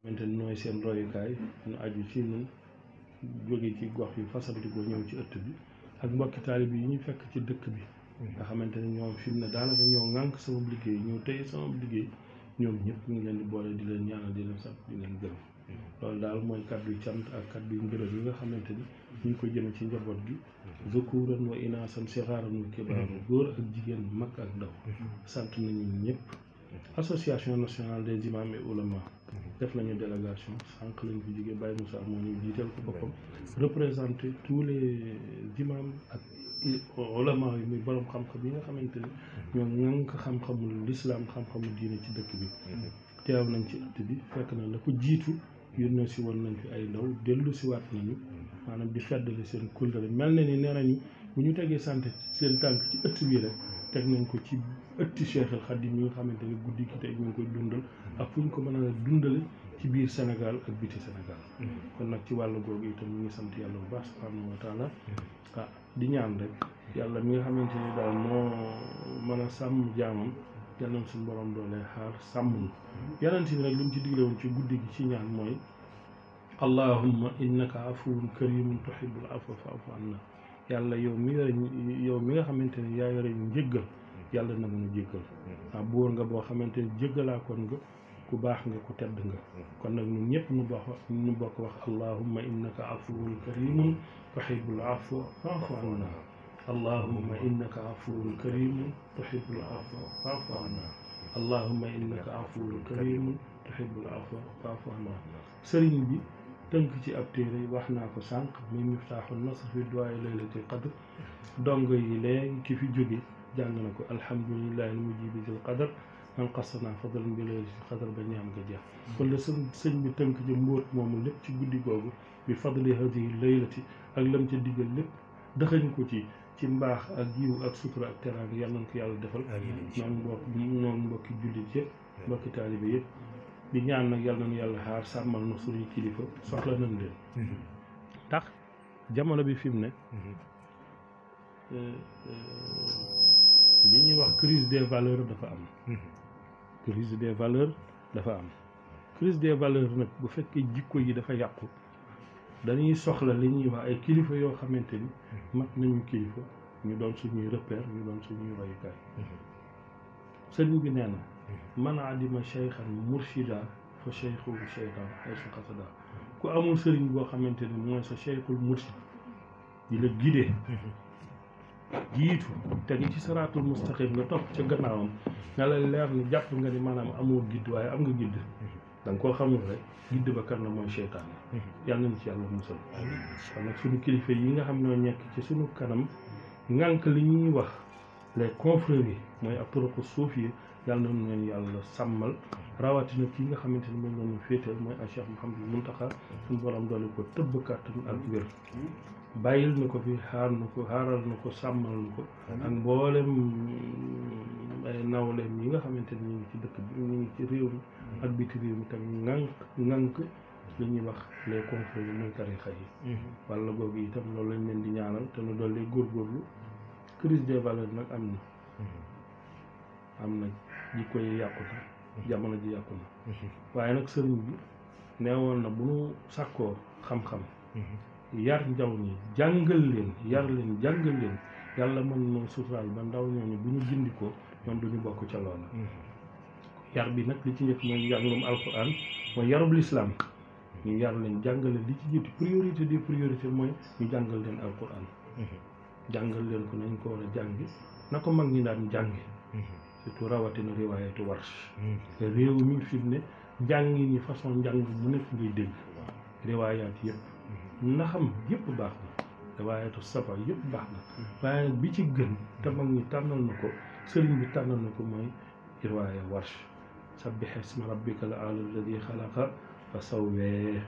xamante ni nooy seen royukaay ñu aju ci ñun jóge ci gox yi fasanti ko ñëw ci ëtt bi ak mbokki taalib yi ñu fekk ci dëkk bi nga xamante ni ñoom fi mu ne daanaka ñoo ŋànk sama liggéey ñoo téye sama liggéey ñoom ñëpp ñu ngi leen di boole di leen ñaanal di leen sant di leen gërëm loolu daal mooy kaddu cant ak kaddu ngërëm yi nga xamante ni ñu ngi ko jëme ci njaboot gi zukuran wa inaasan sixaaran wa kibaaran góor ak jigéen mag ak ndaw sant nañu ñëpp association nationale des imams et oulémas def nañu délégation sànq lañ fi jógee Baye Moussa moo ñu jiital ko boppam représenté tous les imams ak oulémas yi muy borom xam-xam yi nga xamante ni ñoo ŋànk xam-xamul l'islam xam-xamul diine ci dëkk bi teew nañ ci ëtt bi fekk na la ko jiitu yónnee si woon nañ fi ay ndaw dellu si waat nañu maanaam di feddali seen kóllëre mel na ni nee nañu bu ñu tegee sant seen tànk ci ëtt bii rek teg nañ ko ci ëtti Cheikh al Khadim yi nga xamante ni guddi gi tey ñu ngi koy dundal ak fu ñu ko mën a dundale ci biir Sénégal ak biti Sénégal kon nag ci wàllu googu itam ñu ngi sant yàlla bu baax subhanahu wa taala di ñaan rek yàlla mi nga xamante ni daal moo mën a sàmm jaamam yal nañ suñu borom doolee xaar sàmm yeneen si bi nag li mu ci digle woon ci guddi gi ci ñaan mooy allahumma innaka afuwun karimun tuhibbul afwa fa'fu anna yàlla yow mi nga xamante ni yaa yore njëggal yàlla na nga jéggal buur nga boo xamante ni jéggalaa kon nga ku baax nga ku tedd nga kon nag ñun ñëpp ñu bokk wax allahumma innaka afuwun karimun tuhibbul afwa fa'fu anna allahumma innaka afuwun karimun tuhibbul afwa fa'fu anna allahumma innaka afuwun karimun tuhibbul afwa fa'fu anna sëriñ bi tënk ci ab téere wax naa ko sànq muy miftaaxul nasr fi duwaay laylatil qadr dongo yi léegi ki fi jóge jàng na ko alhamdulillahi mujibi zil qadar man qassana fadlan bi laylatil qadr ba ñaam nga jeex kon la sëñ bi tënk ci mbóot moomu lépp ci guddi googu bi fadli hadihi laylati ak lam ca diggal lépp dëxañ ko ci mbaax ak yiw ak sutura ak teraanga yal nañ ko yàlla defal noonu mbokki jullit yëpp mbokki taalibe yëpp di ñaan nag yàlla nañu yàlla xaar sàmmal na suñuy kilifa soxla nañ leen tax jamono bi fi mu ne li ñuy wax crise des valeurs dafa am crise des valeurs dafa am crise des valeurs nag bu fekkee jikko yi dafa yàqu dañuy soxla li ñuy wax ay kilifa yoo xamante ni mat nañu kilifa ñu doon suñuy repère ñu doon suñuy royukaay sëriñ bi nee na man adima cheykhan murshida fa cheykhu cheytan haysu qasada ku amul sëriñ boo xamante ni mooy sa cheykhul murshid di la guidé jiitu te ngi ci saraatul mustaqim nga topp ca gannaawam nga la leer ni jàpp nga ni maanaam amoo gidd waaye am nga gidd da nga koo xamul rek gidd ba kan la mooy cheytaan yàlla nañ ci yàlla musal kon nag suñu kilifa yi nga xam ne nekk ci suñu kanam ngànk li ñuy wax les confréries mooy ak turuqu suuf yi yàlla nañu leen yàlla sàmmal rawatina kii nga xamante ni moom lañu féetal mooy a Cheikh Mouhamadou Mountakha suñu borom doole ko tëbb kàttan ak wér bàyyil na ko fi xaaral na ko sàmmal na ko ak mboolem ay nawleem yi nga xamante ni ñu ngi ci dëkk bi ñu ngi ci réew mi ak biti réew mi tam ngànk li ñuy wax les confréries muy tarixa yi walla googu itam loolu lañ leen di ñaanal te nu doon lay góorgóorlu crise des valeurs nag am na jikko yi yàqu na jamono ji yàqu na waaye nag sëriñ bi neewoon na bu nu sàkkoo xam-xam yar njaw ñi jàngal leen yar leen jàngal leen yàlla mën na suturaal ba ndaw ñooñu bu ñu gindikoo ñoom duñu bokk ca loola yar bi nag li ci njëkk mooy njàngum alquran mooy yarub lislaam ñu yar leen jàngale li ci jiitu priorité des priorités mooy ñu jàngal leen alquran jàngal leen ko nañ ko war a jàngi na ko mag ñi daan jànge surtout rawatina riwaayatu warsh te réew mi fi mu ne njàngi ñi façon njàng mu nekk ngay dégg riwaayaat yëpp na xam yëpp baax na riwaayatu safa yëpp baax na waaye nag bi ci gën te mag ñi tànnal na ko sëriñ bi tànnal na ko mooy riwaaya warsh sabbih isma rabbika al aala alladi xalaqa fa sawwee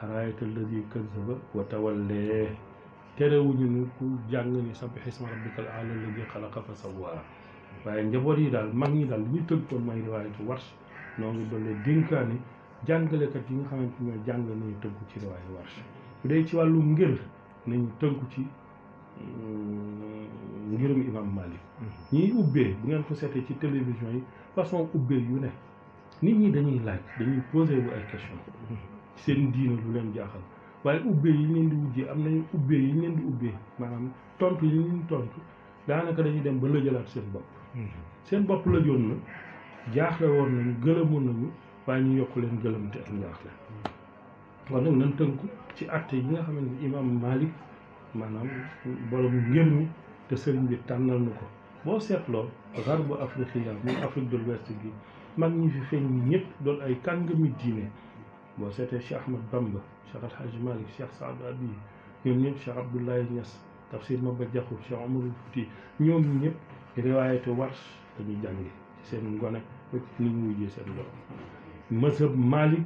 araayta alladi kazzaba wa tawallee terewuñu ni ku jàng ni sabbih isma rabbika al aala alladi xalaqa fa sawwaa waaye njaboot yi daal mag ñi daal li ñu tënk koon mooy riwaayatu warsh noo ngi doole dénkaani jàngalekat yi nga xamante ñoo jàng nañu tënku ci riwaayatu warsh bu dee ci wàllu ngir nañu tënku ci ngirum imam Malik ñiy ubbee bu ngeen ko seetee ci télévision yi façon ubbee yu ne nit ñi dañuy laaj dañuy posé wu ay question seen diina lu leen jaaxal waaye ubbee yi ñu leen di wujjee am nañu ubbee yi ñu leen di ubbee maanaam tontu yi ñu leen tontu daanaka dañuy dem ba lëjalaat seen bopp lëjoon na jaaxle woon nañu gëlëmoon nañu waaye ñu yokk leen gëlëmte ak njaaxle kon nag nan tënku ci atte yi nga xamante ni imam Malik maanaam borom ngir mi te sëriñ bi tànnal nu ko boo seetloo garbu afriqiya muy Afrique de l'Ouest gi mag ñi fi feeñ ñëpp doon ay kàngami diine boo seetee Cheikh Ahmad Bamba Cheikh Alhaji Malik Cheikh Saad Abi ñoom ñëpp Cheikh Abdoulaye Niass Tafsir Maba Jaxu Cheikh Omarul Fouti ñoom ñëpp riwaayatu Warsh dañuy jàngi ci seen ngone ba ci ni ñu wujjee seen borom mazhab Malik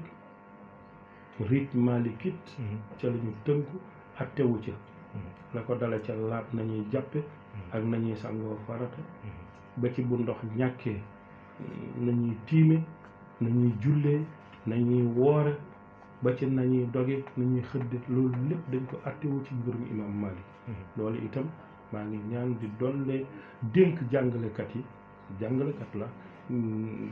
rit malikit ca la ñu tënku ak tewu ca la ko dale ca laab nañuy jàppe ak nañuy sangoo farata ba ci bu ndox ñàkkee nañuy tiime nañuy jullee nañuy woore ba ci nañuy doge nañuy xëdde loolu lépp dañ ko attewu ci mbirum imam Malik loolu itam maa ngi ñaan di dollee dénk jàngalekat yi jàngalekat la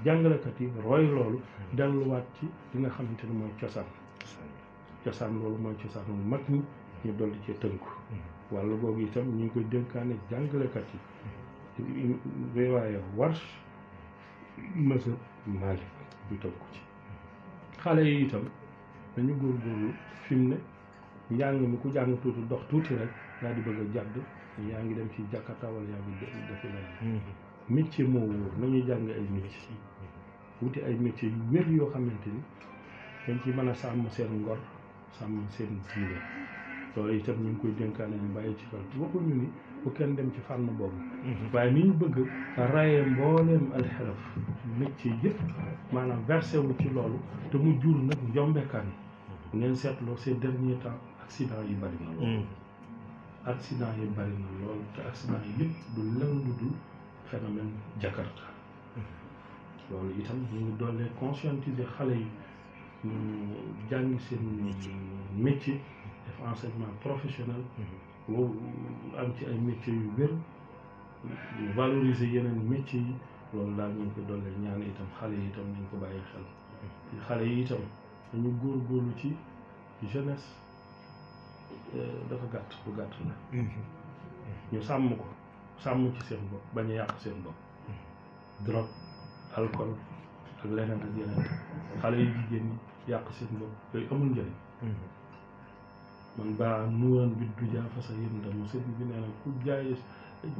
jàngalekat yi roy loolu delluwaat ci li nga xamante ne mooy cosaan loolu mooy cosaanu mag ñi ñu dolli ci tënku wàllu googu itam ñu ngi koy dénkaane jàngalekat yi riwaaya Warsh mazhab Malik ñu tënku ci xale yi itam dañu góorgóorlu fi mu ne njàng mi ku jàng tuuti dox tuuti rek daa di bëgg a jàdd yaa ngi dem ci Jakarta wala yaa ngi defi leneen métier moo wóor nañuy jàng ay métier wuti ay métier yu wér yoo xamante ni dañ ci mën a sàmm seen ngor sàmm seen diine loolu itam ñu ngi koy dénkaane ñu bàyyi ci xel waxuñu ni bu kenn dem ci fànn boobu waaye ni ñu bëgg raye mbooleem alxeraf métier yëpp maanaam versé wu ci loolu te mu jur nag njombekaan yi ngeen seetloo ces derniers temps accident yi bari na lool accident yi bari na lool te accident yi yëpp du lenn lu dul phénomène Jakarta loolu itam ñu ngi doolee conscientiser xale yi ñu jàng seen métier def enseignement professionnel boobu am ci ay métiers yu wér valoriser yeneen métiers yi loolu daal ñu ngi ko doolee ñaan itam xale yi itam nañ ko bàyyi xel xale yi itam dañu góorgóorlu ci jeunesse dafa gàtt bu gàtt la ñu sàmm ko sàmm ci seen bopp bañ a yàq seen bopp drogue alcool ak leneen ak yeneen xale yu jigéen ñi yàq seen bopp yooyu amul njëriñ man baa nuuraan bi du jaa fa sa yëndam sëñ bi nee na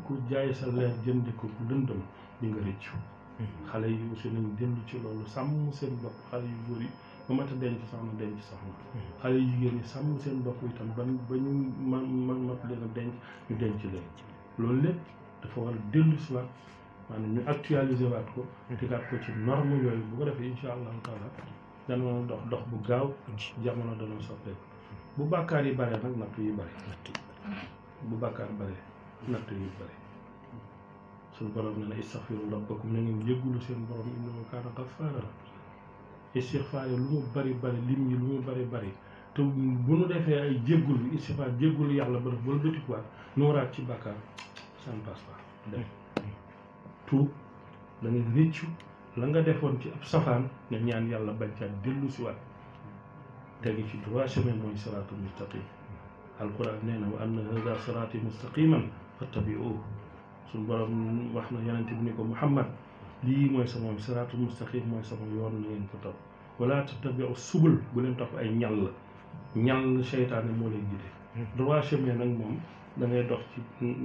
ku jaay sa leer jëndi ko lëndëm di nga rëccu xale yi aussi nañ dellu ci loolu sàmm seen bopp xale yu góor yi ba mat a denc soxna denc soxna xale yu jigéen ñi sàmm seen bopp itam ba ñu mat leen a denc ñu denc leen loolu lépp dafa war a dellu si waat maanaam ñu actualiser waat ko tegaat ko ci norme yooyu bu ko defee incha allahu taala dana dox bu gaaw jamono dana soppeeku bu bàkkaar yi bare nag natt yi bare bu bàkkaar bare natt yi bare suñu borom ne na istaghfiru rabbakum na ngeen jéggulu seen borom innahu kaana gaffaara istixfaar yi lu mu bari bari lim yi lu mu bari bari te bu nu defee ay jéggulu istixfaar jéggulu yàlla ba def ba bëtikuwaat nooraat ci bàkkaar ça ne passe pas dem tuub da nga réccu la nga defoon ci ab safaan nga ñaan yàlla bañcaat dellu si waat tegi ci droit chemin mooy siraatul mustaqim alquran nee na wa anna hada siraati mustaqiman fattabi'uhu suñu borom wax na yonent bi ni ko Muhammad lii mooy sama siraatul mustaqim mooy sama yoon na ngeen ko topp wala tattabi'u subul bu leen topp ay ñal seytaane moo lay jiite droit chemin nag moom da ngay dox ci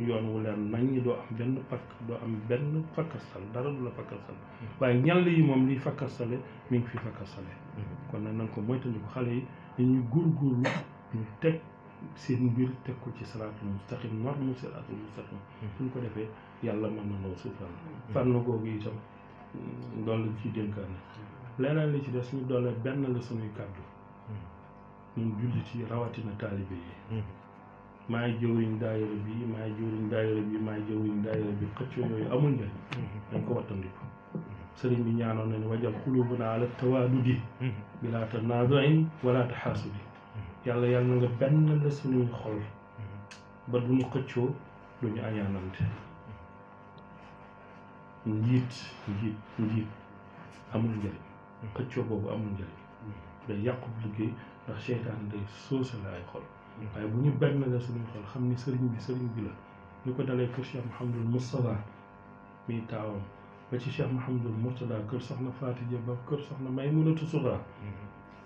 yoon wu leer nañ doo am benn pakk doo am benn fakkastal dara du la fakkastal waaye ñal yi moom liy fakkastale mi ngi fi fakkastale kon nag na nga ko moytandiku xale yi dañuy góorgóorlu ñu teg seen mbir teg ko ci siraatul mustaqim norme siraatul mustaqim suñ ko defee yàlla mën na noo suufal fànn googu itam doole ciy dénkaane leneen li ci des ñu doole benn la suñuy kàddu ñun jullit yi rawatina taalibe yi maay jëwriñ daayira bi maay jëwriñ daayira bi maay jëwriñ daayira bi xëccoo yooyu amul njëriñ dañ ko wattandiku sëriñ bi ñaanoon nañu wajal xulubuna ala tawaadudi bila tanaazuin wala taxaasudi yàlla na nga benn la suñuy xol ba duñu xëccoo duñu añaanante njiit amul njëriñ xëccoo boobu amul njëriñ day yàqub liggéey ndax seytaan day soosale ay xol waaye bu ñu benn la suñuy xol xam ni sëriñ bi la ñu ko dalee kër Cheikh Mouhamadul Moustapha mii taawam ba ci Cheikh Mouhamadul Mourtada kër soxna Faatija ba kër soxna Maymunatu Suxra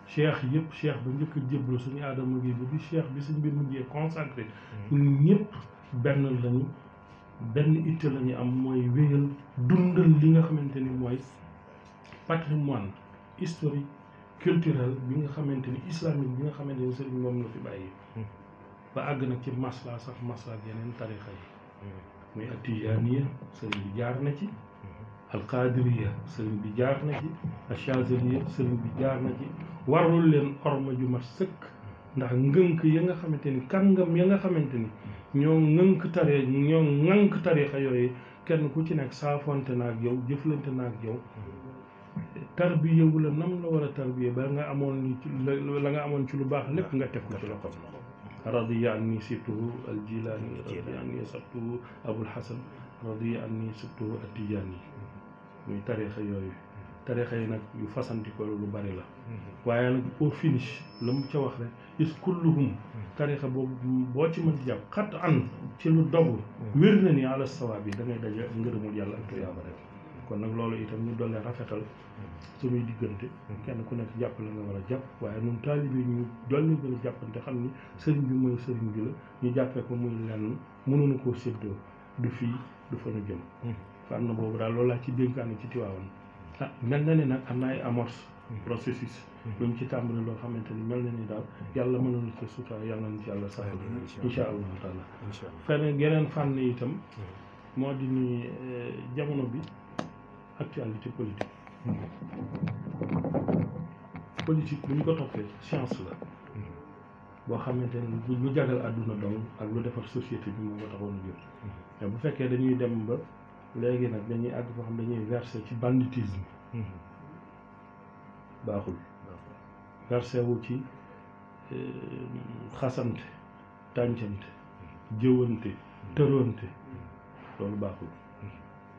cheikh yëpp cheikh ba njëkk a jébbalu suñu aadama gi ba bi cheikh bi suñ mbir mujjee consacré ñun ñëpp benn lañu benn itte la ñu am mooy wéyal dundal li nga xamante ni mooy patrimoine historique culturel bi nga xamante ni islamique bi nga xamante ni sëriñ moom la fi bàyyi ba àgg nag ci masla sax masla ak yeneen tarixa yi muy atijaniya sëriñ bi jaar na ci alqadiriya sëriñ bi jaar na ci achaziliya sëriñ bi jaar na ci warul leen orma ju mat sëkk ndax ngënk ya nga xamante ni kàngam ya nga xamante ni ñoo ŋànk tarixa yooyu kenn ku ci nekk saafonte na ak yow jëflante na ak yow tarbiye wu la nam la war a tarbiye ba nga amoon la nga amoon ci lu baax lépp nga teg ko ci loxo radiya anni sibtuhu aljilaani radiya anni sabtuhu abul hasan radiya anni sibtuhu attijaani muy tarixa yooyu tarixa yi nag yu fasantikoo lu bari la waaye nag au finish la mu ca wax rek is kulluhum tarixa boobu boo ci mën ci jàpp xat an ci lu dogu wér na ni ala sawaab yi da ngay daje ngërëmul yàlla ak tuyaaba rek kon nag loolu itam ñu dollee rafetal suñuy diggante kenn ku nekk jàpp la nga war a jàpp waaye ñun taalibe yi ñu dolli gën a jàppante xam ni sëriñ bi mooy sëriñ bi la ñu jàppee ko muy lenn mënuñu koo séddoo du fii du fa nu jëm fànn boobu daal loolu laa ci dénkaane ci Tiwaawan mel na ni nag am na ay amorce processus lu mu ci tàmbali loo xamante ni mel na ni daal yàlla mën nañu ko sutura yàlla nañu ci yàlla saxal insha allahu taala feneen yeneen fànn itam moo di ni jamono bi actualité politique bu ñu ko toppee science la boo xamante ni lu jagal àdduna dong ak lu defar société bi moo ko taxoon a jóg mais bu fekkee dañuy dem ba léegi nag dañuy àgg foo xam dañuy verser ci banditisme baaxul versé wu ci xasante tàncante jëwante tëroonte loolu baaxul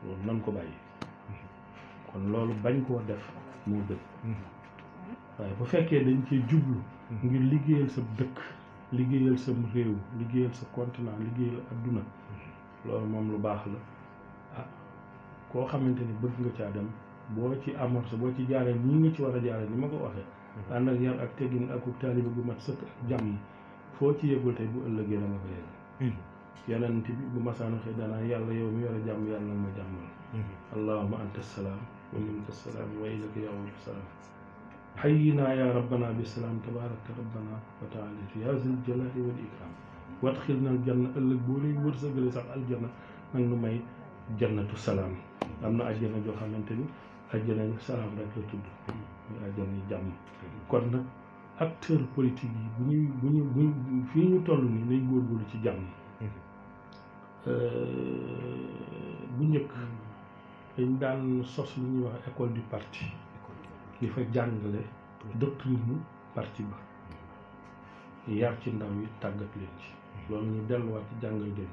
loolu nan ko bàyyi kon loolu bañ koo def moo gën waaye bu fekkee dañ cee jublu ngir liggéeyal sa dëkk liggéeyal sa réew liggéeyal sa continent liggéeyal adduna loolu moom lu baax la ah koo xamante ni bëgg nga caa dem boo ci amorce boo ci jaaree nii nga ci war a jaaree ni ma ko waxee ànd ak yar ak teggin ak taaliba gu mat sëkk ak jàmm foo ci yëgul tey bu ëllëgee da nga ko yegg yonent bi bu masaana xëy danaa yàlla yow mi yore jàmm yàlla nag ma jàmmal allahumma anta salaam wa minka salaam wa ilayka ya'udu salaam hayyina ya rabbana bisalaam tabarakta rabbana wa taala ya zil jalali wal ikram wadxilna aljanna ëllëg boo lay wërsëgale sax aljanna nag nu may jannatu salaam am na àjjana joo xamante ni àjjana salaam rek la tudd muy àjjana yi jàmm kon nag acteur politique yi bu ñu fii ñu toll nii nañ góorgóorlu ci jàmm bu njëkk dañ daan sos lu ñuy wax école du parti di fa jàngale doctrine parti ba yar ci ndaw yi tàggat leen ci loolu ñu delluwaat ci jàngal leen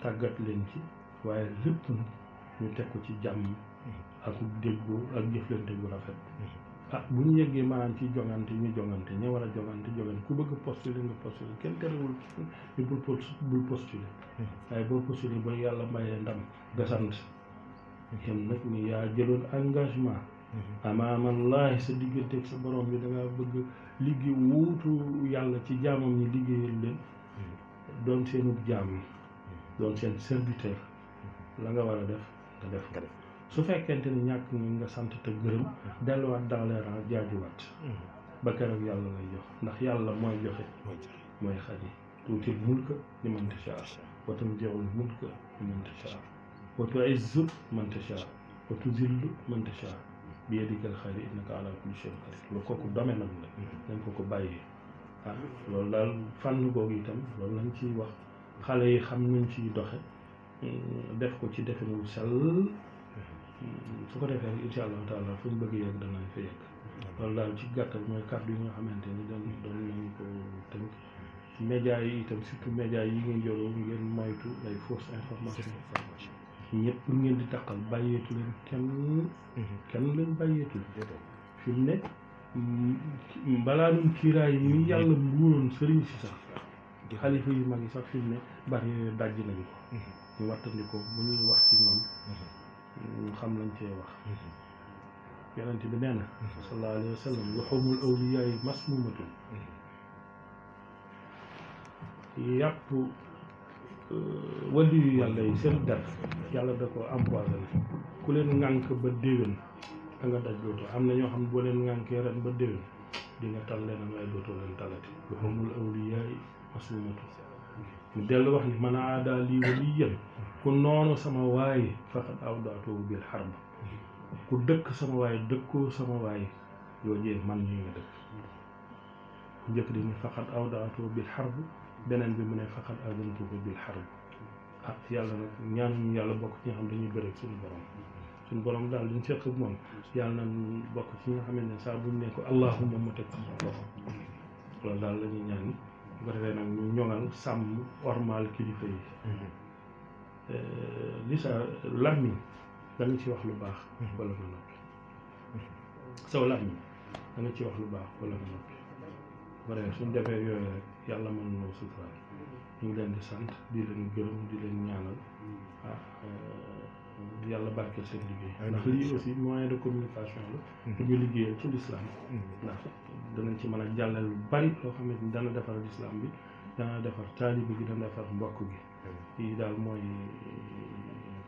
tàggat leen ci waaye lépp nag ñu teg ko ci jàmm ak déggoo ak jëflante bu rafet ah bu ñu yeggee maanaam ci jongante ñu jongante ña war a jongante ku bëgg postuler nga postuler kenn terewul ñu bul postuler waaye boo postuler ba yàlla mayee ndam nga sant yem nag ni yaa jëloon engagement amaamallahi sa diggante ak sa borom bi da ngaa bëgg liggéey wuutu yàlla ci jaamam ñi liggéeyal leen doon seenub jaam doon seen serviteur la nga war a def nga def su fekkente ni ñàkk nga sant te gërëm delluwaat dans les rangs jaajuwaat ba keroog yàlla lay jox ndax yàlla mooy joxe mooy xaji tuutil mulka liman tashaa wa tanzi'ul mulka liman tashaa wa tu'izzu man tashaa wa tuzillu man tashaa bi yadikal xayr innaka ala kulli shay'in qadir loolu kooku domaine am la dañ ko bàyyee ah loolu daal fànn googu itam loolu lañ ciy wax xale yi xam nañ ciy doxe def ko ci definu sell su ko defee incha allahu taala fu ñu bëgg yegg danañ fa yegg loolu daal ci gàttal mooy kàddu yi nga xamante ni doon nañ ko tënk média yi itam surtout média yi ngeen joroo ngeen moytu ay fausse information ñëpp ngeen di taqal bàyyeetu leen kenn leen bàyyeetul fi mu ne mbalaanum kiiraay yi yàlla mbuuroon sëriñ si sax xalifa yu mag yi sax fi mu ne bari yooyu dajj nañu ko ñu wattandiko bu ñuy wax ci ñoom ñu xam lañ cee wax yonent bi nee na sallallahu alayhi wa sallam luhumul awliyaa yi masmuumatun yàpp wali yu yàlla yi seen der yàlla da ko empoisonné ku leen ŋànk ba déwén da nga daj dootoo am na ñoo xam ne boo leen ŋànkee ren ba déwén di nga tal leen waaye dootoo leen talati luhumul awliyaa yi masmuumatun mu dellu wax ni man aadaa lii waliyyan ku noonu sama waaye faqad awdaatuhu bil harb ku dëkk sama waaye dëkkoo sama waaye yoojee man ñi nga dëkk njëkk di ni faqad awdaatuhu bil harb beneen bi mu ne faqad azantuhu bil harb ah yàlla nag ñaanuñu yàlla bokk ci nga xam dañuy bëre suñu borom daal liñ seq ak moom yàlla na bokk ci nga xamante ne saa buñ ne ko allahumma mu teg ci loxo loolu daal la ñuy ñaan bu ko defee nag ñu ñoŋal sàmm ormal kilifa yi li sa làmmiñ da nga ci wax lu baax wala nga noppi saw làmmiñ da nga ci wax lu baax wala nga noppi bu ko defee suñ defee yooyu rek yàlla mën noo suturaal ñu ngi leen di sant di leen gërëm di leen ñaanal yàlla barkeel seen liggéey ndax lii aussi moyen de communication la ñu liggéeyal ci l'islam ndax danañ ci mën a jàllale lu bari loo xamante ni dana defar l'islam bi dana defar taalibe gi dana defar mbokk gi lii daal mooy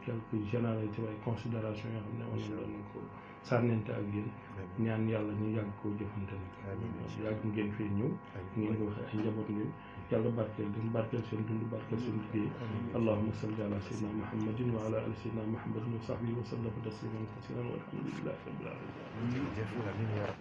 quelques généralités waaye considération yoo xam ne on doon ko sànnente ak yéen ñaan yàlla ñu yàgg koo jëfante nag yàgg ngeen fii ñëw ngeen ko waxee ay njaboot ngeen yàlla barkeel leen barkeel seen dund barkeel seen liggéey allahumma salli ala sayyidina muhammadin wa ala ali sayyidina muhammadin wa sahbihi wa sallam tasliman kasiran walhamdulillahi rabbil alamin